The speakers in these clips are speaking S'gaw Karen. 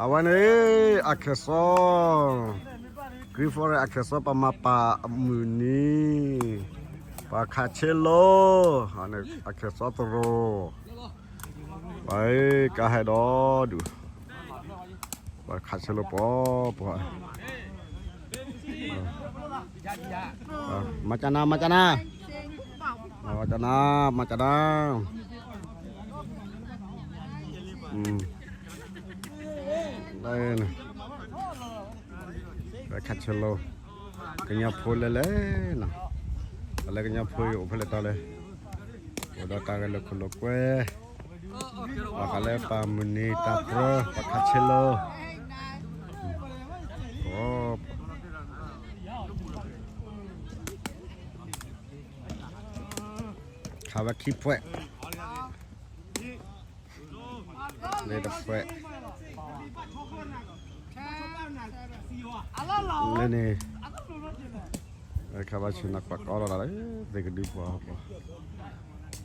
အဝဲန့ၣ် အခဲစီ, Green Forest အခဲစီ ပမၤပာ်မုၢ်နံၤ, ပှၤခးဆ့လိ, အခဲစီသရိာ်, ပှၤကဟဲဒီးဒုး, ပှၤခးဆ့လိပှၤပှၤ မၤကနၤ မၤကနၤ, မၤကနၤ မၤကနၤ, ခးဆ့လိ, ကညီဖိလဲၣ်လဲၣ်နီၤ, ပှၤလၢကညီဖိအံၤအိၣ်ဖဲလဲၣ်တီလဲၣ်, အိၣ်ဒီးတၢ်ဂဲၤလိာ်ခိၣ်လိာ်ကွဲ, ဘၣ်ဃးလၢပာ်မုၢ်နံၤတၢ်ပြၢ ပှၤခးဆ့လိ ခးဝဲခံဖှဲး, လၢတဖှဲး, လၢန့ၣ်, ခးဘၣ်ဆ့ၣ်နီၤကွၢ်ကီလီၤလၢ သ့ၣ်ကဒုပှၤပှ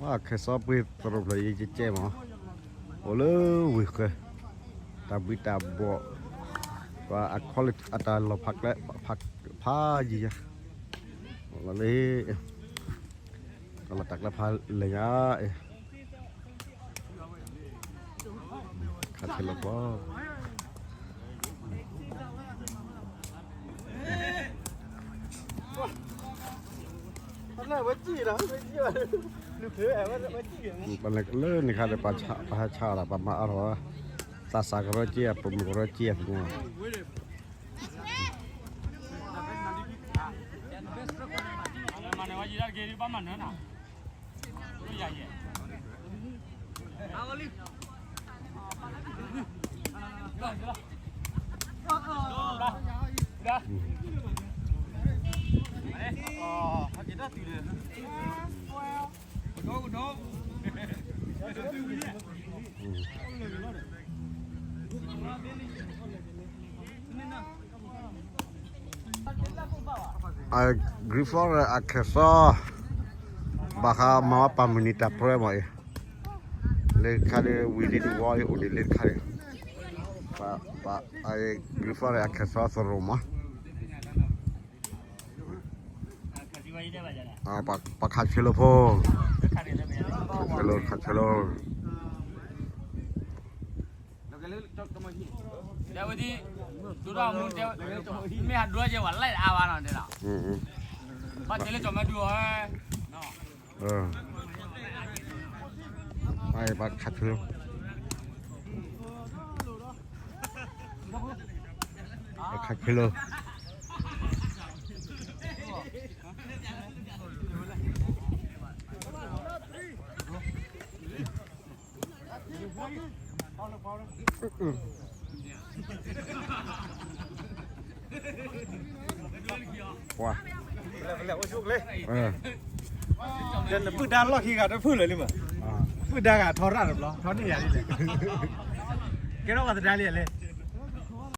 ၤ, ခဲစီပှ့ၤသရိာ်ဖျၢၣ်ယံၤကဲကဲမး, အိၣ်လၢဝ့ၢ်ဃၢၤ, တၢ်ဘှံးတၢ်ဘှီး, ပှၤအခီလၢအတၢ်လီၢ်ဖးကျဲ, ဖးယံၤယၤ, လၢ ကလီၤတၢ်ကျဲဖးလဲၢ်ညါအံၤ, ခးဆ့လိပှၤ, ပလဲၤလၢန့ၣ်ခါဒီး ပဟဲဆါအီၤဒီး ပမၤအါထီၣ်, သးစၢ်ကရၢက့ၤ အပမုၢ်ကရၢက့ၤသ့ၣ်ညါ Green Forest အခဲစီ, ဘၣ်ဃးမၤဝဲပာ်မုၢ်နံၤတၢ်ပြၢမးအံၤ, လၢခါဒီးဝံၤလံတဝီအံၤအိၣ်ဒံးလၢခါန့ၣ်, ပ Green Forest အခဲစီသရိာ်မး ပှၤခးဆ့လိဖိ, ခးဆ့လိ ခးဆ့လိ, တဲဝဲဒ်, ဒိၣ်ထီၣ်မူတဲဝဲ, မ့ၢ်ဟးဒိကဲဝဲလၢအါဘၣ်နီၤတဲလီၤ, ဘၣ်တဲလၢကၠီၤမ့ၢ်ဒူအီၤ, ပှၤခးဆ့လိ, ပှၤခးဆ့လိ ပှၤ, နပုၢ်ဒါလီၢ်ခံဂၤတဖုၣ်လၢာ်လံမး, ပုၢ်ဒါဂၤထီရၣ်တဘျီ ထီန့ၢ်ယၤလံလဲၣ်, ကဲထီၣ်ပှၤသဒါလံလဲၣ်,